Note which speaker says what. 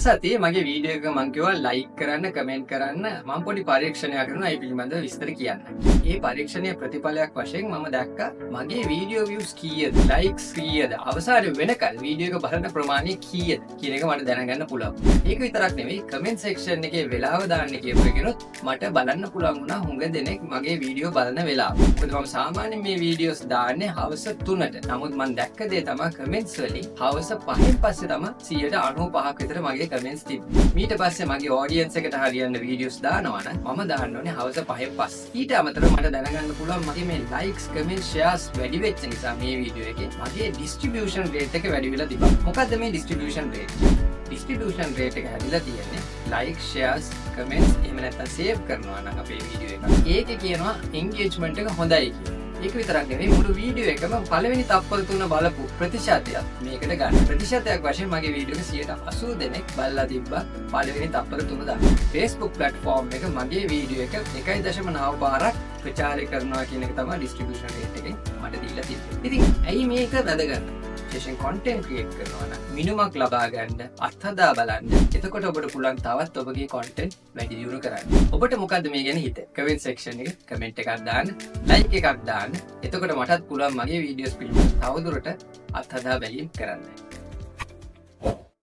Speaker 1: සතියේ මගේ වීඩියෝ එක මං කිව්වා ලයික් කරන්න, කමෙන්ට් කරන්න. මං පොඩි පරීක්ෂණයක් කරනවා ඒ පිළිබඳව විස්තර කියන්න. ඒ පරීක්ෂණයේ ප්‍රතිඵලයක් වශයෙන් මම දැක්කා මගේ වීඩියෝ වීව්ස් කීයද, ලයික්ස් කීයද, අවසානයේ වෙනකල් වීඩියෝ එක බලන ප්‍රමාණය කීයද කියන එක මට දැනගන්න පුළුවන්. ඒක විතරක් නෙවෙයි, කමෙන්ට් සෙක්ෂන් එකේ වෙලාව දාන්න කියපු එකනොත් මට බලන්න පුළුවන් වුණා හුඟ දෙනෙක් මගේ වීඩියෝ බලන වෙලාව. මොකද මම සාමාන්‍යයෙන් මේ වීඩියෝස් දාන්නේ හවස 3ට. නමුත් මං දැක්ක දේ තමයි කමෙන්ට්ස් වලින් හවස 5න් පස්සේ තමයි 95%ක් විතර මගේ කමෙන්ට්ස් තිබ්බේ. ඊට පස්සේ මගේ ඔඩියන්ස් එකට හරියන්න වීඩියෝස් දානවා නම් මම දාන්න ඕනේ හවස 5න් පස්සේ. ඊට අමතරව මට දැනගන්න පුළුවන් මගේ මේ ලයික්ස්, කමෙන්ට්ස්, ෂෙයාර්ස් වැඩි වෙච්ච නිසා මේ වීඩියෝ එකේ මගේ ඩිස්ට්‍රිබියුෂන් රේට් එක වැඩි වෙලා තිබ්බා. මොකද්ද මේ ඩිස්ට්‍රිබියුෂන් රේට්? ඩිස්ට්‍රිබියුෂන් රේට් එක හැදිලා තියෙන්නේ ලයික්, ෂෙයාර්ස්, කමෙන්ට්ස් එහෙම නැත්නම් සේව් කරනවා නම් අපේ වීඩියෝ එක. ඒකේ කියනවා එන්ගේජ්මන්ට් එක හොඳයි කියලා. ඒක විතරක් නෙවෙයි, මුළු වීඩියෝ එකම පළවෙනි තප්පර තුන බලපු ප්‍රතිශතයක් මේකට ගන්න. ප්‍රතිශතයක් වශයෙන් මගේ වීඩියෝ එක 80 දෙනෙක් බලලා තිබ්බා පළවෙනි තප්පර තුන දාන්න. Facebook platform එක මගේ වීඩියෝ එක 1.9 පාරක් ප්‍රචාරය කරනවා කියන එක තමයි ඩිස්ට්‍රිබියුෂන් රේට් එකෙන් මට දීලා තිබ්බේ. ඉතින් ඇයි මේක වැදගත්? විශේෂයෙන් කොන්ටෙන්ට් ක්‍රියේට් කරනවා නම් මිනුමක් ලබා ගන්න, අත්හදා බලන්න. එතකොට ඔබට පුළුවන් තවත් ඔබගේ කොන්ටෙන්ට් වැඩි දියුණු කරන්න. ඔබට මොකද්ද මේ ගැන හිතෙන්නේ? කමෙන්ට් සෙක්ෂන් එකේ කමෙන්ට් එකක් දාන්න, ලයික් එකක් දාන්න. එතකොට මටත් පුළුවන් මගේ වීඩියෝස් පිළිබඳව තවදුරටත් අත්හදා බැලීම් කරන්න.